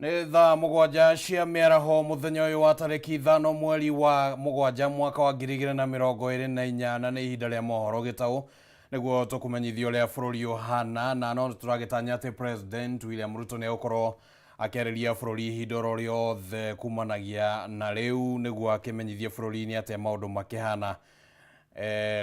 Nĩ thaa 7 cia mĩaraho mũthenya ũyũ wa tarĩki 5 mweri wa 7 mwaka wa 2024, na nĩ ihinda rĩa mohoro gĩtaũ nĩguo tũkũmenyithia ũrĩa bũrũri ũhana. Na no tũragĩtanya atĩ President William Ruto nĩ egũkorwo akĩarĩria bũrũri ihinda oro rĩothe kumanagia na rĩu, nĩguo akĩmenyithie bũrũri nĩ atĩa maũndũ makĩhana.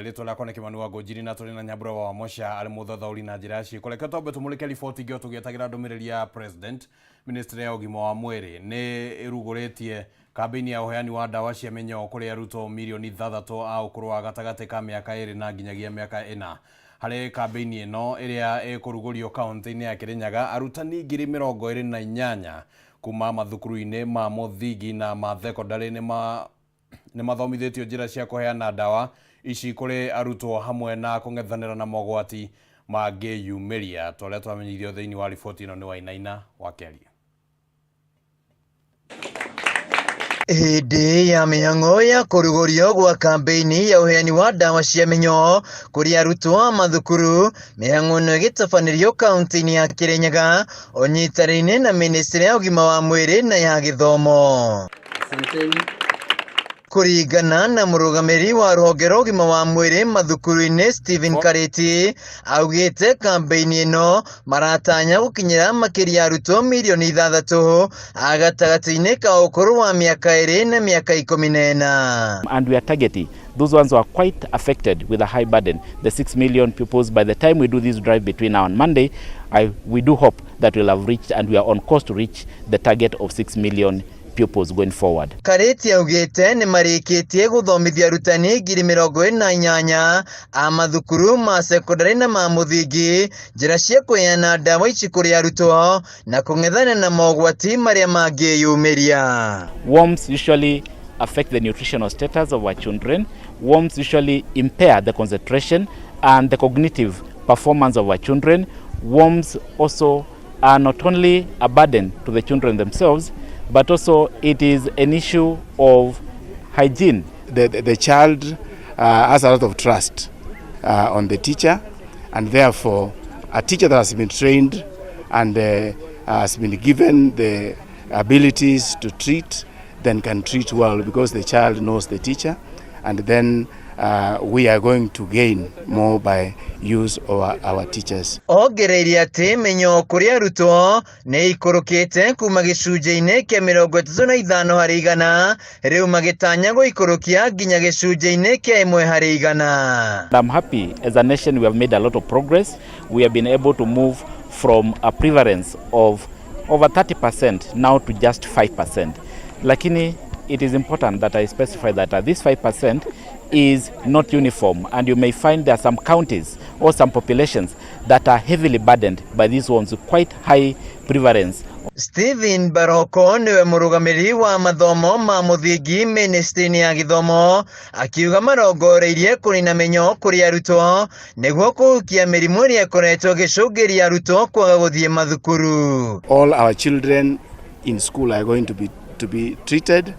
Rĩtwa rĩakwa nĩ Kĩmani wa Ngũnjiri, na tũrĩ na Nyambura wa Wamosha arĩ mũthathaũri na njĩra ya ciĩko. Reke twambe tũmũrĩke riboti ingĩ o tũgĩetagĩra ndũmĩrĩri ya President. Ministry ya ũgima wa mwĩrĩ nĩ ĩrugũrĩtie kambĩini ya ũheani wa ndawa cia mĩnyoo kũrĩ arutwo mirioni 6 a ũkũrũ wa gatagatĩ ka mĩaka 2 na nginyagia mĩaka 4. Harĩ kambĩini ĩno ĩrĩa ĩkũrugũrio kaunti-inĩ ya Kĩrĩnyaga, arutani 28,000 kuma mathukuru-inĩ ma mũthingi na ma thekondarĩ nĩ mathomithĩtio njĩra cia kũheana ndawa ici kũrĩ arutwo hamwe na kũng'ethanĩra na mogwati mangĩyumĩria, ta ũrĩa twamenyithio thĩinĩ wa riboti ĩno nĩ Wainaina wa Kĩaria. Hĩndĩ ya mĩhang'o ya kũrugũrio gwa kambĩini ya ũheani wa ndawa cia mĩnyoo kũrĩ arutwo a mathukuru, mĩhang'o ĩno ĩgĩtabanĩrio kaunti-inĩ ya Kĩrĩnyaga ũnyitanĩire na ministry ya ũgima wa mwĩrĩ na ya gĩthomo. Kũringana na mũrũgamĩrĩri wa rũhonge rwa ũgima wa mwĩrĩ mathukuru-inĩ Stephen Karĩti, augĩte kambĩini ĩno maratanya gũkinyĩra makĩria arutwo mirioni 6 a gatagatĩ-inĩ ka ũkũrũ wa mĩaka 2 na mĩaka 14. And we are targeting those ones who are quite affected with a high burden, the 6 million pupils. By the time we do this drive between now and Monday, we do hope that we'll have reached, and we are on course to reach, the target of 6 million pupils going forward. Karĩti augĩte nĩ marĩkĩtie gũthomithia arutani 48,000 a mathukuru ma sekondarĩ na ma mũthingi njĩra cia kũheana ndawa ici kũrĩ arutwo na kũng'ethana na mogwati marĩa mangĩyumĩria. Worms usually affect the nutritional status of our children. Worms usually impair the concentration and the cognitive performance of our children. Worms also are not only a burden to the children themselves, but also it is an issue of hygiene. The child has a lot of trust on the teacher, and therefore a teacher that has been trained and has been given the abilities to treat then can treat well, because the child knows the teacher, and then we are going to gain more by use of our teachers. Ongereire atĩ mĩnyoo kũrĩ arutwo nĩ ikũrũkĩte kuma gĩcunjĩ-inĩ kĩa 35% rĩu magĩtanya gũikũrũkia nginya gĩcunjĩ-inĩ kĩa 1%. I'm happy as a nation we have made a lot of progress. We have been able to move from a prevalence of over 30% now to just 5%. Lakini it is important that I specify that this 5% is not uniform, and you may find there are some counties or some populations that are heavily burdened by these ones with quite high prevalence. Stephen Baroko niwe mũrũgamĩrĩri wa mathomo ma mũthingi ministry-inĩ ya gĩthomo, akiuga marongoreirie kũnina mĩnyoo kũrĩ arutwo nĩguo kũhukia mĩrimũ ĩrĩa ĩkoretwo ĩgĩcũngĩria arutwo kwaga gũthiĩ mathukuru. All our children in school are going to be treated,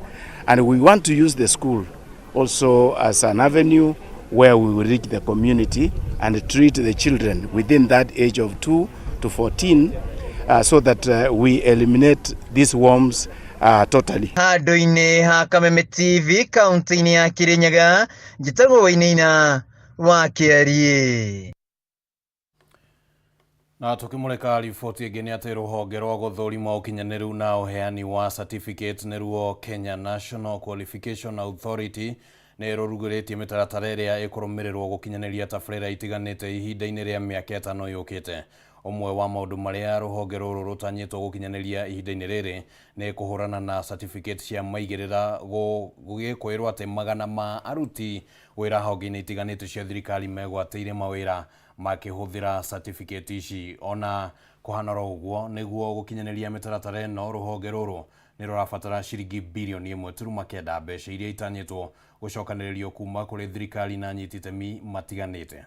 and we want to use the school also as an avenue where we will reach the community and treat the children within that age of 2 to 14 so that we eliminate these worms totally. Handũ-inĩ ha Kameme TV kaunti-inĩ ya Kirinyaga, njĩtagwo Wainaina wa Kĩariĩ. Na tukimurika riboti ĩngĩ nĩ atĩ rũhonge rwa gũthũrima ũkinyanĩru na ũheani wa certificate, nĩruo Kenya National Qualification Authority, nĩ rũrugũrĩtie mĩtaratara ĩrĩa ĩkũrũmĩrĩrwo gũkinyanĩria tabarĩra itiganĩte ihinda-inĩ rĩa mĩaka 5 yũkĩte. Ũmwe wa maũndũ marĩa rũhonge rũrũ rũtanyĩtwo gũkinyanĩria ihinda-inĩ rĩrĩ nĩ kũhũrana na certificate cia maigĩrĩra, gũgĩkwĩrwo atĩ magana ma aruti wĩra honge-inĩ itiganĩte cia thirikari megwatĩire mawĩra makĩhũthĩra certificate ici. Ona kũhana oro ũguo, nĩguo gũkinyanĩria mĩtaratara ĩno, rũhonge rũrũ nĩ rũrabatara ciringi birioni 1.9, mbeca iria itanyĩtwo gũcokanĩrĩrio kuma kũrĩ thirikari na anyiti itemi matiganĩte.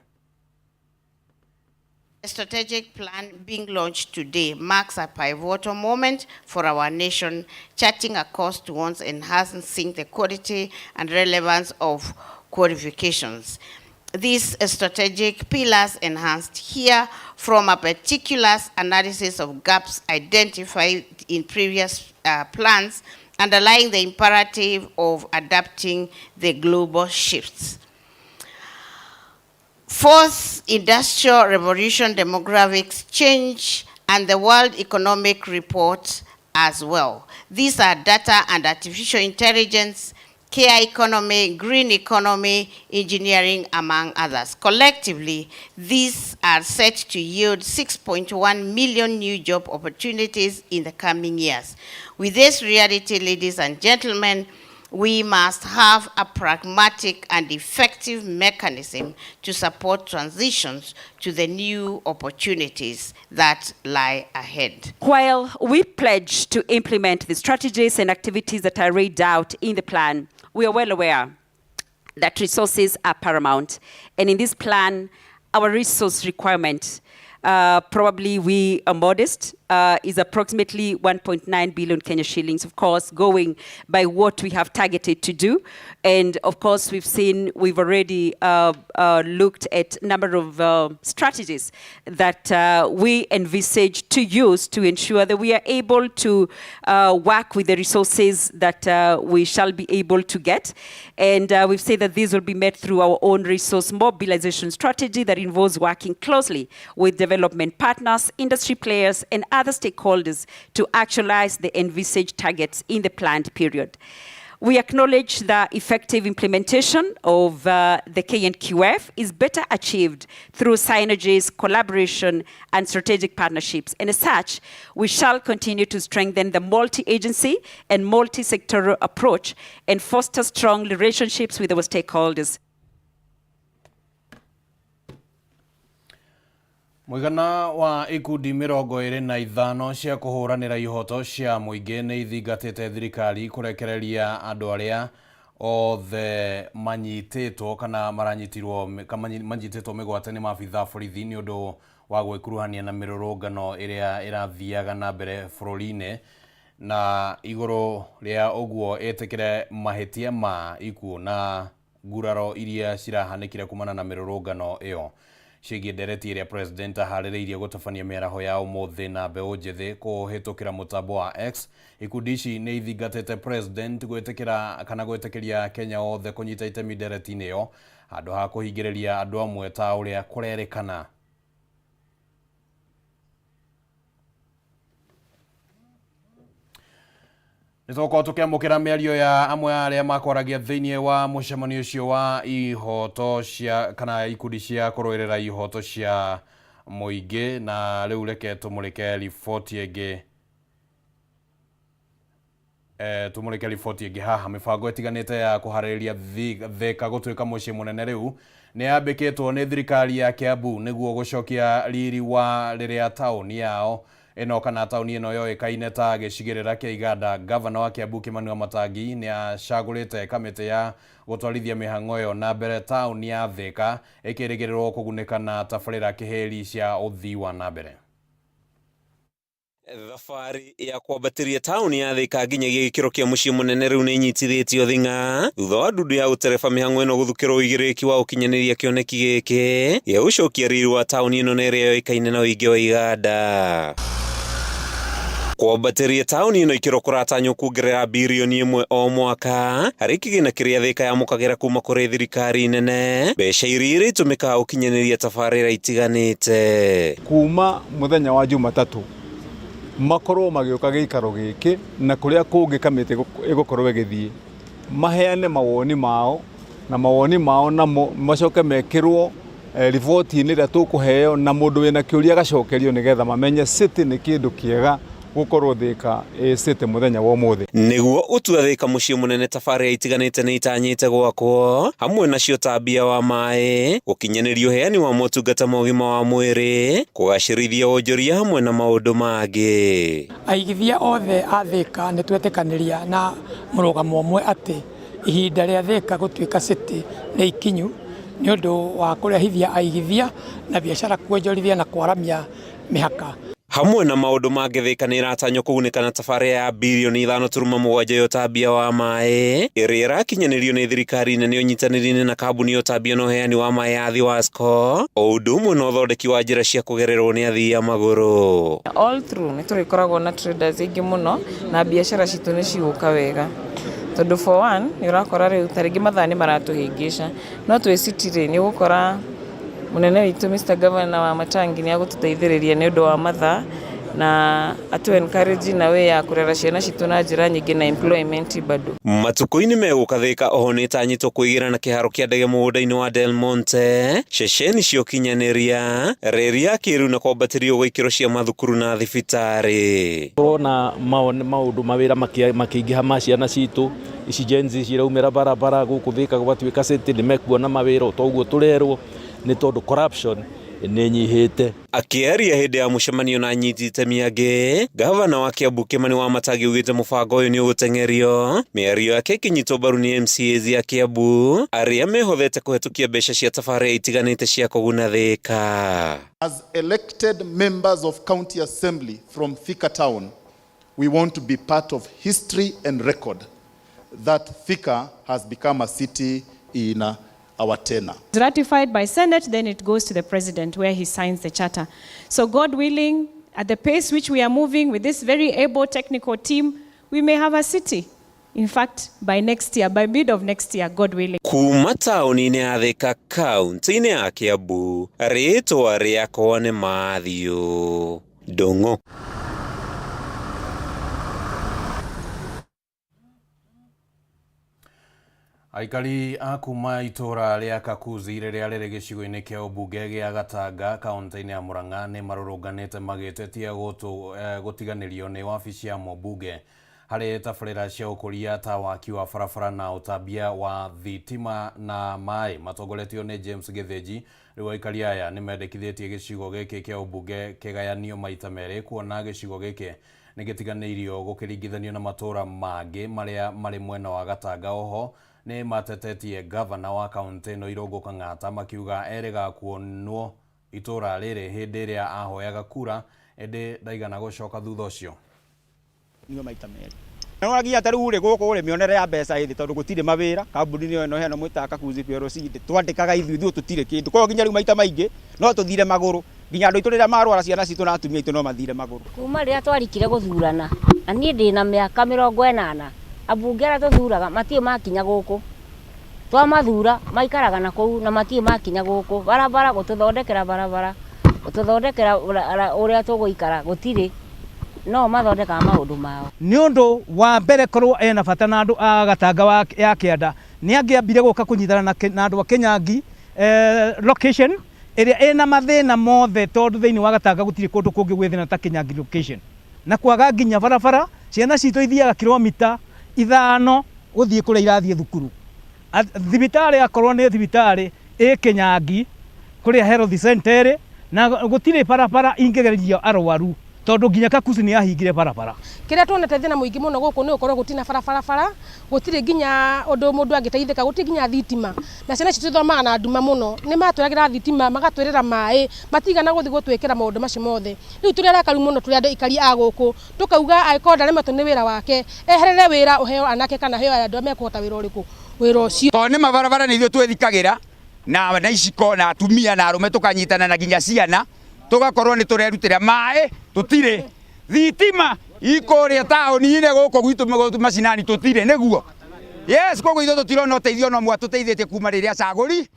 The strategic plan being launched today marks a pivotal moment for our nation, charting a course towards enhancing the quality and relevance of qualifications. These strategic pillars enhanced here from a particular analysis of gaps identified in previous plans, underlying the imperative of adapting the global shifts. Fourth Industrial Revolution demographics change and the World Economic Report as well. These are data and artificial intelligence, care economy, green economy, engineering, among others. Collectively, these are set to yield 6.1 million new job opportunities in the coming years. With this reality, ladies and gentlemen, we must have a pragmatic and effective mechanism to support transitions to the new opportunities that lie ahead. While we pledge to implement the strategies and activities that are laid out in the plan, we are well aware that resources are paramount. And in this plan, our resource requirement, probably we are modest, is approximately 1.9 billion Kenya shillings, of course, going by what we have targeted to do. And of course, we've already looked at a number of strategies that we envisage to use to ensure that we are able to work with the resources that we shall be able to get. And we've said that these will be met through our own resource mobilization strategy that involves working closely with development partners, industry players, and other stakeholders to actualize the envisaged targets in the planned period. We acknowledge that effective implementation of the KNQF is better achieved through synergies, collaboration, and strategic partnerships. And as such, we shall continue to strengthen the multi-agency and multi-sectoral approach and foster strong relationships with our stakeholders. Mũigana wa ikundi 25 cia kũhũranĩra ihoto cia mũingĩ nĩ ithingatĩte thirikari kũrekereria andũ arĩa othe manyitĩtwo kana maranyitirwo manyitĩtwo mĩgwate nĩ maabitha a borithi nĩ ũndũ wa gwĩkuruhania na mĩrũrũngano ĩrĩa ĩrathiaga na mbere bũrũri-inĩ na igũrũ rĩa ũguo ĩtĩkĩre mahĩtia ma ikuũ na nguraro iria cirahanĩkire kumana na mĩrũrũngano ĩyo. Ciĩgiĩ ndereti ĩrĩa president aharĩrĩirie gũtabania mĩaraho ya ũmũthĩ na mbeũ njĩthĩ kũhĩtũkĩra mũtambo wa X. Ikundi ici nĩ ithingatĩte president gwĩtĩkĩra kana gwĩtĩkĩria Kenya othe kũnyita itemi ndereti-inĩ ĩyo handũ ha kũhingĩrĩria andũ amwe ta ũrĩa kũrerĩkana. Nĩ tũgũkorwo tũkĩamũkĩra mĩario ya amwe a arĩa makwaragia thĩinĩ wa mũcemanio ũcio wa ihoto cia kana ikundi cia kũrũĩrĩra ihoto cia mũingĩ. Na rĩu reke tũmũrĩke riboti ĩngĩ tũmũrĩke riboti ĩngĩ haha. Mĩbango ĩtiganĩte ya kũharĩrĩria Thika gũtuĩka mũciĩ mũnene rĩu nĩ yambĩkĩtwo nĩ thirikari ya Kiambu nĩguo gũcokia riri wa rĩrĩa taũni yao ĩno kana taũni ĩno yoĩkaine ta gĩcigĩrĩra kĩa iganda. Gavana wa Kiambu Kimani Wamatangi nĩ acagũrĩte kamĩtĩ ya gũtwarithia mĩhang'o ĩyo na mbere taũni ya Thika ĩkĩrĩgĩrĩrwo kũgunĩka na tabarĩra kĩhĩri cia ũthii wa na mbere. Thabarĩ ya kwambatĩria taũni ya Thika nginyagia gĩkĩro kĩa mũciĩ mũnene rĩu nĩ inyitithĩtio thing'a thutha wa ndundu ya gũtereba mĩhang'o ĩno gũthukĩrwo ũigĩrĩrĩki wa ũkinyanĩria kĩoneki gĩkĩ gĩa gũcokia riri wa taũni ĩno na ĩrĩa yoĩkaine na ũingĩ wa iganda. Kwambatĩria taũni ĩno ikĩro kũratanywo kuongerera birioni 1 o mwaka harĩ kĩgĩna kĩrĩa Thika yamũkagĩra kuma kũrĩ thirikari nene, mbeca iria irĩtũmĩkaga gũkinyanĩria tabarĩra itiganĩte. Kuma mũthenya wa Jumatatũ makorwo magĩũka gĩikaro gĩkĩ na kũrĩa kũngĩ kamĩtĩ ĩgũkorwo ĩgĩthiĩ maheane mawoni mao na mawoni mao namo macoke mekĩrwo riboti-inĩ ĩrĩa tũkũheo na mũndũ wĩna kĩũria agacokerio nĩgetha mamenye city nĩ kĩndũ kĩega gũkorwo Thika ĩ city mũthenya wa ũmũthĩ. Nĩguo gũtua Thika mũciĩ mũnene tabarĩra itiganĩte nĩ itanyĩte gwakwo hamwe nacio tambia wa maĩ, gũkinyanĩria ũheani wa motungata ma ũgima wa mwĩrĩ, kũgacĩrithia wonjoria hamwe na maũndũ mangĩ. Aigithia othe a Thika nĩ twetĩkanĩria na mũrũgamo ũmwe atĩ ihinda rĩa Thika gũtuĩka city nĩ ikinyu nĩ ũndũ wa kũrehithia aigithia na biacara kuonjorithia na kwaramia mĩhaka. Hamwe na maũndũ mangĩ, Thika nĩ ĩratanywo kũgunĩka na tabarĩra ya birioni 5.7 ya ũtambia wa maĩ ĩrĩa ĩrakinyanĩrio nĩ thirikari nene ũnyitanĩri-inĩ na kambuni ya ũtambia na ũheani wa maĩ ya Thiwasco, o ũndũ ũmwe na ũthondeki wa njĩra cia kũgererwo nĩ athii a magũrũ. All through nĩ tũrĩkoragwo na traders aingĩ mũno na biacara citũ nĩ cigũka wega, tondũ for one nĩ ũrakora rĩu ta rĩngĩ mathaa nĩ maratũhĩngĩca, no twĩ city rĩ, nĩ ũgũkora mũnene witũ Mr Governor wa Matangi nĩ agũtũteithĩrĩria nĩ ũndũ wa mathaa na atũ encourage na way ya kũrera ciana citũ na njĩra nyingĩ na employment bado. Matukũ-inĩ megũka, Thika oho nĩ ĩtanyĩtwo kwĩgĩra na kĩharo kĩa ndege mũgũnda-inĩ wa Del Monte, ceceni cia ũkinyanĩria, reri ya kĩrĩu na kwambatĩrio gwa ikĩro cia mathukuru na thibitarĩ. Tũrona maũndũ mawĩra makĩingĩha ma ciana citũ ici Gen Z ciraumĩra barabara gũkũ Thika gwatuĩka city, nĩ mekuona mawĩra toguo tũrerwo, nĩ tondũ corruption nĩ nyihĩte. Akĩaria hĩndĩ ya mũcemanio na anyiti itemi angĩ, gavana wa Kiambu Kimani Wamatangi augĩte mũbango ũyũ nĩ ũgũteng'erio. Mĩario yake ĩkĩnyitwo mbaru nĩ MCAs ya Kiambu arĩa mehothete kũhetũkia mbeca cia tabarĩra itiganĩte cia kũguna Thika. As elected members of County Assembly from Thika Town, we want to be part of history and record that Thika has become a city in our tenure. It's ratified by Senate, then it goes to the President where he signs the charter. So God willing, at the pace which we are moving with this very able technical team, we may have a city. In fact, by next year, by mid of next year, God willing. Kuma taũni-inĩ ya Thika, kaunti-inĩ ya Kiambu, rĩtwa rĩakwa nĩ Matthew Ndung'u. Aikari a kuma itũra rĩa Kakuzi rĩrĩa rĩrĩ gĩcigo-inĩ kĩa ũmbunge gĩa Gatanga kaunti-inĩ ya Murang'a nĩ marũrũnganĩte magĩtetia gũtiganĩrio nĩ wabici ya mũmbunge harĩ tabarĩra cia ũkũria ta waki wa barabara na ũtambia wa thitima na maĩ matongoretio nĩ James Gĩthĩnji. Rĩu aikari aya nĩ mendekithĩtie gĩcigo gĩkĩ kĩa ũmbunge kĩgayanio maita merĩ, kuona gĩcigo gĩkĩ nĩ gĩtiganĩirio gũkĩringithanio na matũra mangĩ marĩa marĩ mwena wa Gatanga. Oho nĩ matetetie gavana wa kaunti ĩno Irũngũ Kang'ata makiuga erĩga kuonwo itũra rĩrĩ hĩndĩ ĩrĩa ahoyaga kura, ĩndĩ ndaigana gũcoka thutha ũcio. Niyo maita merĩ no nginya ta rĩu rĩ gũkũ rĩ mĩonere ya mbeca ĩthĩ, tondũ gũtirĩ mawĩra kambuni ĩno ĩno hena mwĩtaga Kakuzi PLC twandĩkaga ithuĩ, ithuĩ tũtirĩ kĩndũ, koguo nginya rĩu maita maingĩ no tũthire magũrũ, nginya andũ aitũ rĩrĩa marwara ciana citũ na atumia aitũ no mathire magũrũ. Kuma rĩrĩa twarikire gũthurana na niĩ ndĩna mĩaka 80, ambunge arĩa tũthuraga matirĩ makinya gũkũ, twamathura maikaraga na kũu na matirĩ makinya gũkũ, barabara gũtũthondekera barabara, gũtũthondekera ũrĩa tũgũikara gũtirĩ, no mathondekaga maũndũ mao. Nĩ ũndũ wa mbere korwo ena bata na andũ a Gatanga ya kĩanda, nĩ angĩambire gũka kũnyitana na andũ a Kĩnyangi location ĩrĩa ĩna mathĩna mothe, tondũ thĩinĩ wa Gatanga gũtirĩ kũndũ kũngĩ gwĩ thĩna ta Kĩnyangi location, na kwaga nginya barabara, ciana citũ ithiaga kilomita 5 gũthiĩ kũrĩa irathiĩ thukuru. Thibitarĩ akorwo nĩ thibitarĩ ĩ Kĩnyangi kũrĩa health center ĩrĩ, na gũtirĩ barabara ingĩgereria arwaru, tondũ nginya Kakuzi nĩ yahingire barabara. Kĩrĩa tuonete thĩna mũingĩ mũno gũkũ nĩ gũkorwo gũtirĩ na barabara, gũtirĩ nginya ũndũ mũndũ angĩteithĩka, gũtirĩ nginya thitima, na ciana citũ ithomaga na nduma mũno. Nĩ matwĩragĩra thitima, magatwĩrĩra maĩ, matigana gũthiĩ gũtwĩkĩra maũndũ macio mothe. Rĩu tũrĩ arakaru mũno tũrĩ andũ aikari a gũkũ, tũkauga angĩkorwo ndaremetwo nĩ wĩra wake, eherere wĩra ũheo anake kana aheo andũ arĩa mekũhota wĩra ũrĩkũ, wĩra ũcio. Tondũ nĩ mabarabara nĩ ithuĩ twĩthikagĩra na iciko na atumia na arũme tũkanyitana na nginya ciana, tũgakorwo nĩ tũrerutĩra maĩ tũtirĩ, thitima ikũrĩa taũni-inĩ gũkũ gwitũ macinani tũtirĩ, nĩguo yes, koguo ithuĩ tũtirona ũteithio no mwatũteithĩtie kuma rĩrĩa cagũri.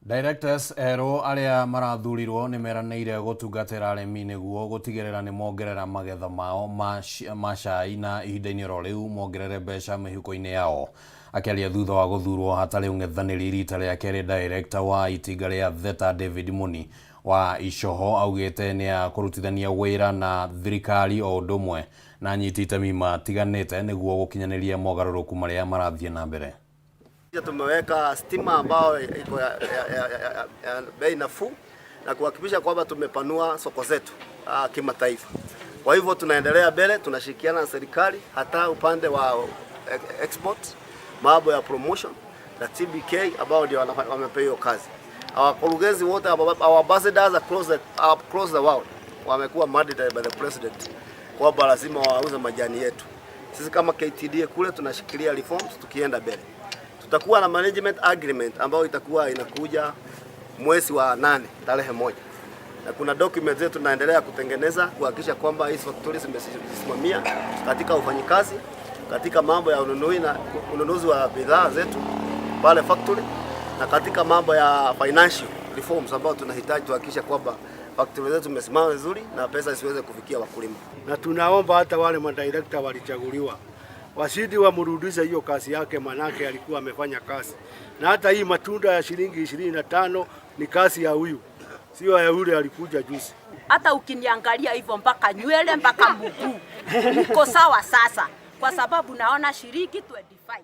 Directors erũ arĩa marathurirwo nĩ meranĩire gũtungatĩra arĩmi nĩguo gũtigĩrĩra nĩ mongerera magetha mao ma cai na ihinda-inĩ oro rĩu mongerere mbeca mĩhuko-inĩ yao. Akĩaria thutha wa gũthurwo hatarĩ ũng'ethanĩri rita rĩa kerĩ, director wa itinga rĩa Theta David Muni wa Icoho augĩte nĩ akũrutithania wĩra na thirikari o ũndũ ũmwe na anyiti itemi matiganĩte nĩguo gũkinyanĩria mogarũrũku marĩa marathiĩ na mbere. Tumeweka stima ambayo iko ya bei nafuu na kuhakikisha kwamba tumepanua soko zetu kimataifa. Kwa hivyo tunaendelea mbele, tunashirikiana na serikali hata upande wa export, mambo ya promotion na TBK ambao ndio wamepewa hiyo kazi. Wakurugenzi wote, our ambassadors across the world wamekuwa mandated by the president kwamba lazima wauze majani yetu. Sisi kama KTDA kule tunashikilia reforms tukienda mbele. Tutakuwa na management agreement ambayo itakuwa inakuja mwezi wa 8 tarehe 1. Na kuna documents zetu tunaendelea kutengeneza kuhakikisha kwamba hizi factories zimesimamia katika ufanyikazi, katika mambo ya ununuzi na ununuzi wa bidhaa zetu pale factory, na katika mambo ya financial reforms ambayo tunahitaji tuhakikisha kwamba factory zetu zimesimama vizuri na pesa isiweze kufikia wakulima. Na tunaomba hata wale madirector walichaguliwa wasidi wamrudishe hiyo kazi yake, manake alikuwa amefanya kazi. Na hata hii matunda ya shilingi 25 ni kazi ya huyu, sio ya yule alikuja juzi. Hata ukiniangalia hivyo mpaka nywele mpaka mguu niko sawa sasa, kwa sababu naona shilingi 25.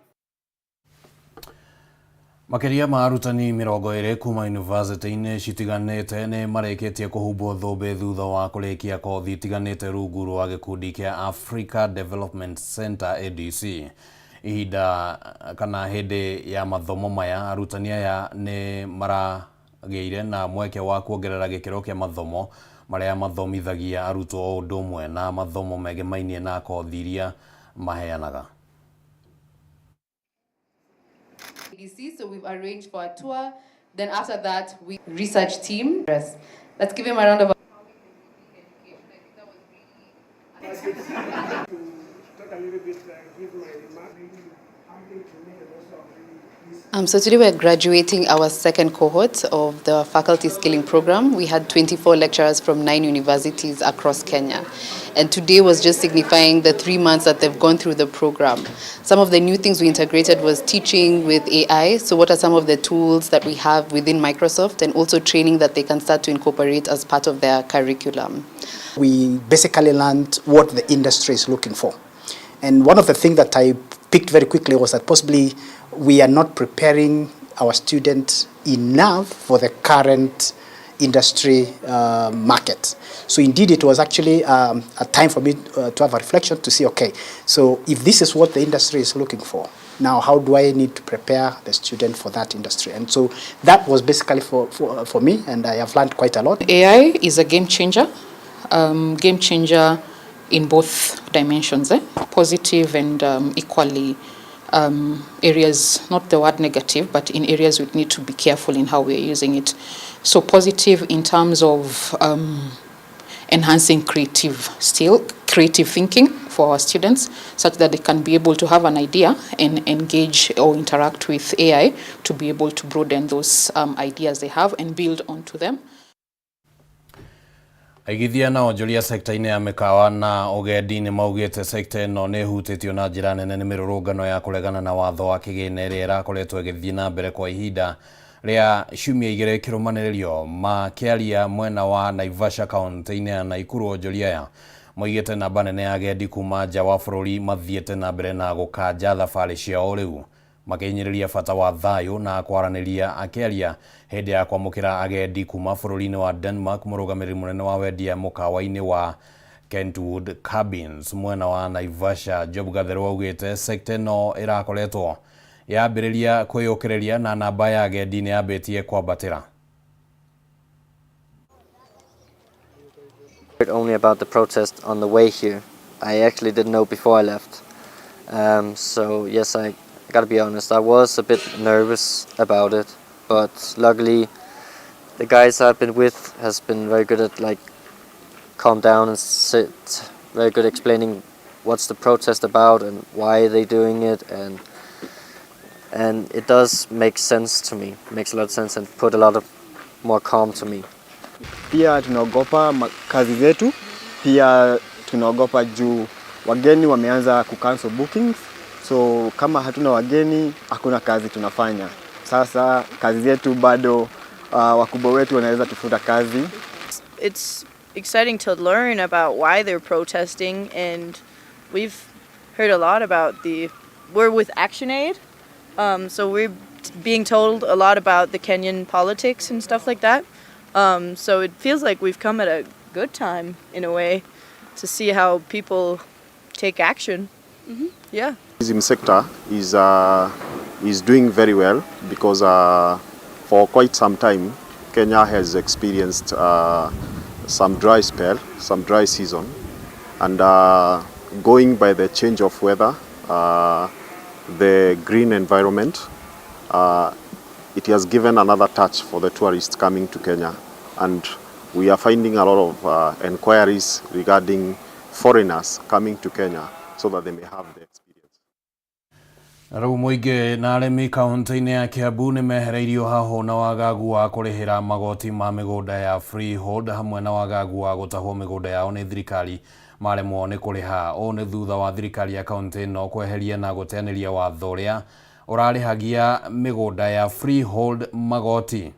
Makiria ma arutani 20 kuma yunivasĩtĩ-inĩ citiganĩte nĩ marĩkĩtie kũhumbwo thũmbĩ thutha wa kũrĩkia kothi itiganĩte rungu rwa gĩkundi kĩa Africa Development Center ADC. Ihinda kana hĩndĩ ya mathomo maya arutani aya nĩ maragĩire na mweke wa kuongerera gĩkĩro kĩa mathomo marĩa mathomithagia arutwo o ũndũ ũmwe na mathomo megemainie na kothi iria maheanaga. So we've arranged for a tour. Then after that, we research team. Let's give him a round of So today we're graduating our second cohort of the faculty skilling program. We had 24 lecturers from 9 universities across Kenya. And today was just signifying the 3 months that they've gone through the program. Some of the new things we integrated was teaching with AI. So what are some of the tools that we have within Microsoft, and also training that they can start to incorporate as part of their curriculum. We basically learned what the industry is looking for. And one of the things that I picked very quickly was that possibly we are not preparing our students enough for the current industry market. So indeed, it was actually a time for me to have a reflection to see, okay, so if this is what the industry is looking for, now how do I need to prepare the student for that industry? And so that was basically for me, and I have learned quite a lot. AI is a game changer in both dimensions, positive and equally areas, not the word negative, but in areas we need to be careful in how we're using it. So positive in terms of enhancing creative thinking for our students, such that they can be able to have an idea and engage or interact with AI to be able to broaden those ideas they have and build onto them. Aigithia na onjoria sekta-inĩ ya mĩkawa na ũgendi nĩ maugĩte sekta ĩno nĩ ĩhutĩtio na njĩra nene nĩ mĩrũrũngano ya kũregana na watho wa kĩgĩna ĩrĩa ĩrakoretwo ĩgĩthiĩ na mbere kwa ihinda rĩa ciumia igĩrĩ kĩrũmanĩrĩrio. Makĩaria mwena wa Naivasha kaunti-inĩ ya Nakuru, onjoria aya moigĩte namba nene ya agendi kuma nja wa bũrũri mathiĩte na mbere na gũkanja thabarĩ ciao rĩu, makĩhinyĩrĩria bata wa thayũ na kwaranĩria. Akĩaria hĩndĩ ya kwamũkĩra agendi kuma bũrũri-inĩ wa Denmark, mũrũgamĩrĩri mũnene wa wendia mũkawa-inĩ wa Kentwood Cabins mwena wa Naivasha, Job Gatheru, augĩte sekta ĩno ĩrakoretwo yambĩrĩria kwĩyũkĩrĩria na namba ya agendi nĩ yambĩtie kwambatĩra. Only about the protest on the way here. I actually didn't know before I left. So yes, I gotta be honest, I was a bit nervous about it, but luckily the guys I've been with has been very good at like calm down and sit, very good explaining what's the protest about and why are they doing it, and it does make sense to me, makes a lot of sense and put a lot of more calm to me. Pia tunaogopa kazi zetu, pia tunaogopa juu wageni wameanza kucancel bookings. So kama hatuna wageni hakuna kazi tunafanya. Sasa kazi zetu bado wakubwa wetu wanaweza tufuta kazi. It's exciting to learn about why they're protesting, and we've heard a lot about we're with ActionAid, so we're being told a lot about the Kenyan politics and stuff like that. So it feels like we've come at a good time in a way to see how people take action. Mm-hmm. Yeah. Tourism sector is doing very well because for quite some time Kenya has experienced some dry spell, some dry season, and going by the change of weather, the green environment, it has given another touch for the tourists coming to Kenya, and we are finding a lot of enquiries regarding foreigners coming to Kenya so that they may have the experience. Na rĩu mũingĩ na arĩmi kaunti-inĩ ya Kiambu nĩ mehereirio hahũ na wagagu wa kũrĩhĩra magoti ma mĩgũnda ya freehold hamwe na wagagu wa gũtahwo mĩgũnda yao nĩ thirikari maremwo nĩ kũrĩha. Ũũ nĩ thutha wa thirikari ya kaunti ĩno kweheria na gũteanĩria watho ũrĩa ũrarĩhagia mĩgũnda ya freehold magoti.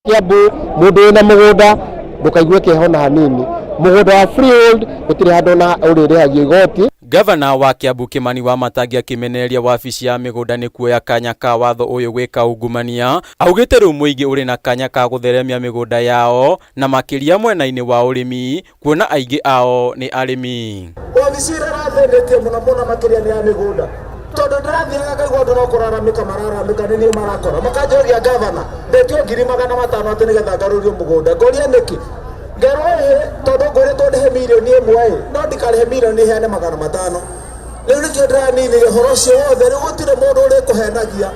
Kiambu mundu wina mugunda ndukaigue kieho na hanini mugunda wa freehold gutiri handu na uririhagio igoti. Gavana wa Kiambu Kimani Wamatangi akĩmenereria wabici ya mĩgũnda nĩ kuoya kanya ka watho ũyũ gwĩka ungumania augĩte rĩu mũingĩ ũrĩ na kanya ka gũtheremia mĩgũnda yao na makĩria mwena-inĩ wa ũrĩmi kuona aingĩ ao nĩ arĩmi. Wabici ĩrĩa ĩrathĩnĩtie mũno mũno makĩria nĩ ya mĩgũnda tondũ ndĩrathiaga ngaigua andũ no kũraramĩka mararamĩka nĩ niĩ marakora makanjũria gavana ndetio 500,000 atĩ nĩgetha ngarũrio mũgũnda ngoria nĩkĩ ngerwo ĩ tondũ ngũrĩtwo ndĩhe 1 million ĩ no ndikarĩhe mirioni heane 500. Rĩu nĩkĩo ndĩraninire ũhoro ũcio wothe. Rĩu gũtirĩ mũndũ ũrĩkũhenagia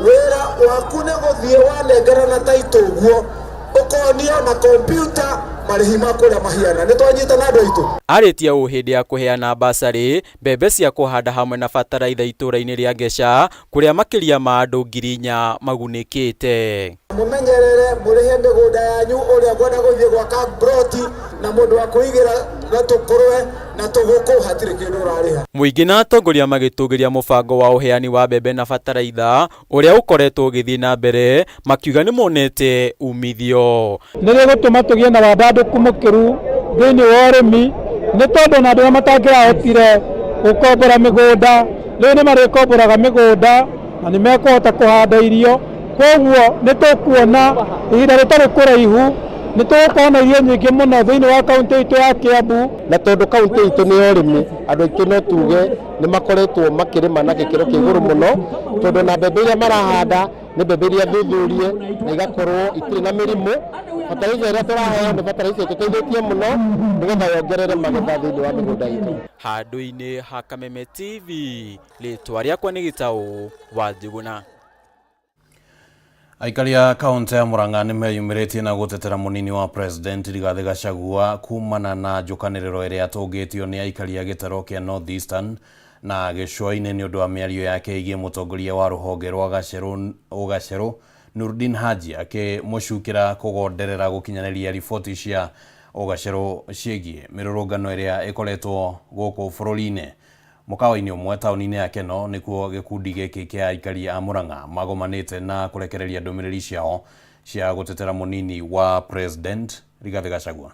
wĩra waku nĩ gũthiĩ wanengerana taitũ ũguo ũkonio na kompiuta marĩhi ma kũrĩa mahiana nĩ twanyitana andũ aitũ. Arĩtie ũũ hĩndĩ ya kũheana basarĩ mbembe cia kũhanda hamwe na bataraitha itũũra-inĩ rĩa Ngeca kũrĩa makĩria ma andũ 4,000 magunĩkĩte. Mũmenyerere mũrĩhe mĩgũnda yanyu ũrĩa ngwenda gũthiĩ gwaka broti na mũndũ wa kũigĩra na tũkũrwe na tũgũkũ hatirĩ kĩndũ ũrarĩha. Mũingĩ na atongoria magĩtũgĩria mũbango wa ũheani wa mbembe na bataraitha ũrĩa ũkoretwo ũgĩthiĩ na mbere makiuga nĩmonete umithio. Nĩ rĩgũtũma tũgĩe na wandandũku mũkĩru thĩinĩ wa ũrĩmi nĩ tondũ ona andũ arĩa matangĩrahotire gũkombora mĩgũnda rĩu nĩ marĩkomboraga mĩgũnda na nĩ mekũhota kũhanda irio koguo nĩ tũkuona ihinda rĩtarĩ kũraihu nĩ tũgũkorwo na irio nyingĩ mũno thĩinĩ wa kaunti itũ ya Kiambu. Na tondũ kaunti itũ nĩ ya ũrĩmi andũ aitũ no tuge nĩ makoretwo makĩrĩma na gĩkĩro kĩa igũrũ mũno tondũ na mbembe iria marahanda nĩ mbembe iria thuthurie na igakorwo itirĩ na mĩrimũ. Bataraitha ĩrĩa tũraheo nĩ bataraitha ĩtũteithĩtie mũno nĩgetha yongerere magetha thĩinĩ wa mĩgũnda itũ. Handũ-inĩ ha Kameme TV rĩtwa rĩakwa nĩ Gĩtaũ wa Njuguna. Aikari a kaunti ya Murang'a nĩ meyumĩrĩtie na gũtetera mũnini wa president Rigathĩ Gachagua kumana na njũkanĩrĩro ĩrĩa atũngĩtio nĩ aikari a gĩtarũ kĩa North Eastern na gĩcũa-inĩ nĩ ũndũ wa mĩario yake ĩgiĩ mũtongoria wa rũhonge rwa Ũgacerũ Nurdin Haji akĩmũcukĩra kũgonderera gũkinyanĩria riboti cia Ũgacerũ ciĩgiĩ mĩrũrũngano ĩrĩa ĩkoretwo gũkũ bũrũri-inĩ. Mũkawa-inĩ ũmwe taũni-inĩ ya Keno nĩkuo gĩkundi gĩkĩ kĩa aikari a Murang'a magomanĩte na kũrekereria ndũmĩrĩri ciao cia gũtetera mũnini wa president Rigathĩ Gachagua.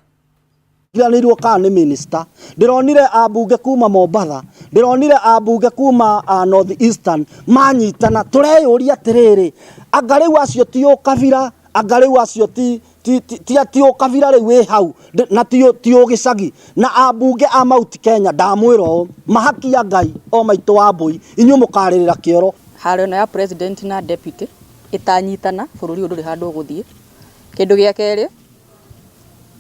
Ndiranĩirwo kana nĩ minister ndĩronire ambunge kuma Mombatha ndĩronire ambunge kuma North Eastern manyitana tũreyũria atĩrĩrĩ anga rĩu acio ti ũkabira anga rĩu acio ti ti ti ti ũkabira rĩu wĩ hau na ti ũgĩcagi na ambunge a Mount Kenya ndamwĩra ũũ mahakia Ngai o maitũ wa mbũi inyuĩ mũkarĩrĩra kĩoro. Haro ĩno ya president na deputy ĩtanyitana bũrũri ũyũ ndũrĩ handũ ũgũthiĩ. Kĩndũ gĩa kerĩ,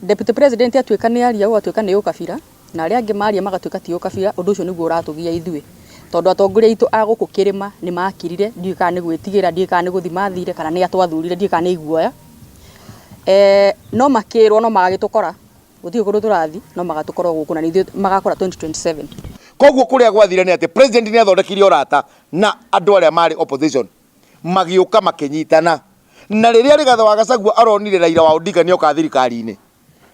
deputy president atuĩka nĩ aria ũgatuĩka nĩ ũkabira na arĩa angĩ maria magatuĩka ti ũkabira ũndũ ũcio nĩguo ũratũgia ithuĩ tondũ atongoria aitũ a gũkũ kĩrĩma nĩ makirire ndiũĩ kana nĩ gwĩtigĩra ndiũĩ kana nĩ gũthiĩ mathire kana nĩ atwathurire ndiũĩ kana nĩ iguoya no makĩrwo no magagĩtũkora gũtirĩ kũndũ tũrathiĩ no magatũkora gũkũ na nĩ ithuĩ magakora 2027. Koguo kuria gwathire nĩ atĩ president nĩ athondekire ũrata na andũ arĩa marĩ opposition magĩũka makĩnyitana Na rĩrĩa Rigathĩ wa Gachagua aronire Raila wa Odinga nĩoka thirikari-inĩ,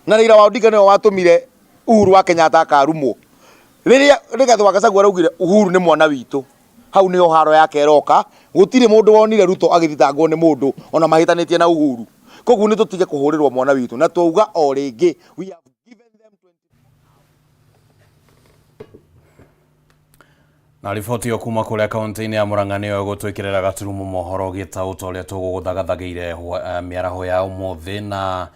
na Raila wa Odinga nĩwe watũmire Uhuru wa Kenyatta akarumwo, rĩrĩa Rigathĩ wa Gachagua araugire Uhuru nĩ mwana witũ, hau nĩho haro yake ĩroka. Gũtirĩ mũndũ wonire Ruto agĩthitangwo nĩ mũndũ ona mahĩtanĩtie na Uhuru. Koguo nĩ tũtige kũhũrĩrwo mwana witũ, na twauga o rĩngĩ, we have given them. Na riboti ĩyo kuma kũrĩa kaunti-inĩ ya Murang'a nĩyo ĩgũtwĩkĩrĩra gaturumo mohoro gĩtaũ ta ũrĩa tũgũgũthagathagĩire mĩaraho ya ũmũthĩ, na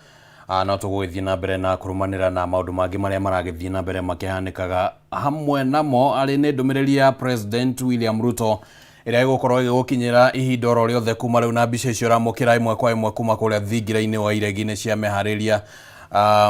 no tũgũgĩthiĩ na mbere na kũrũmanĩra na maũndũ mangĩ marĩa maragĩthiĩ na mbere makĩhanĩkaga, hamwe namo arĩ nĩ ndũmĩrĩri ya President William Ruto ĩrĩa ĩgũkorwo ĩgĩgũkinyĩra ihinda oro rĩothe kuma rĩu, na mbica icio ũramũkĩra ĩmwe kwa ĩmwe kuma kũrĩa thingira-inĩ wa Iregi nĩ cia meharĩria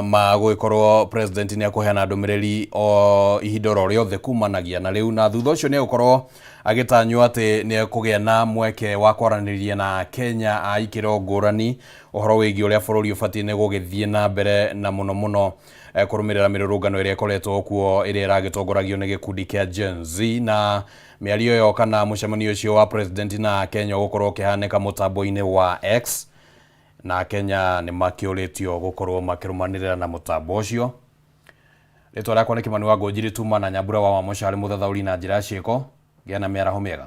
ma gũgĩkorwo President nĩ akũheana ndũmĩrĩri o ihinda oro rĩothe kumanagia na rĩu, na thutha ũcio nĩ egũkorwo agĩtanywo atĩ nĩ ekũgĩa na mweke wa kwaranĩria na Kenya a ikĩro ngũrani ũhoro wĩgiĩ ũrĩa bũrũri ũbatiĩ nĩ gũgĩthiĩ na mbere, na mũno mũno kũrũmĩrĩra mĩrũrũngano ĩrĩa ĩkoretwo kuo ĩrĩa ĩragĩtongoragio nĩ gĩkundi kĩa Gen Z. Na mĩario ĩyo kana mũcemanio ũcio wa President na Kenya ũgũkorwo ũkĩhanĩka mũtambo-inĩ wa X, na Kenya nĩ makĩũrĩtio gũkorwo makĩrũmanĩrĩra na mũtambo ũcio. Rĩtwa rĩakwa nĩ Kĩmani wa Ngũnjiri, tuma na Nyambura wa Wamũca arĩ mũthathaũri na njĩra ya ciĩko. Gĩa na mĩaraho mĩega.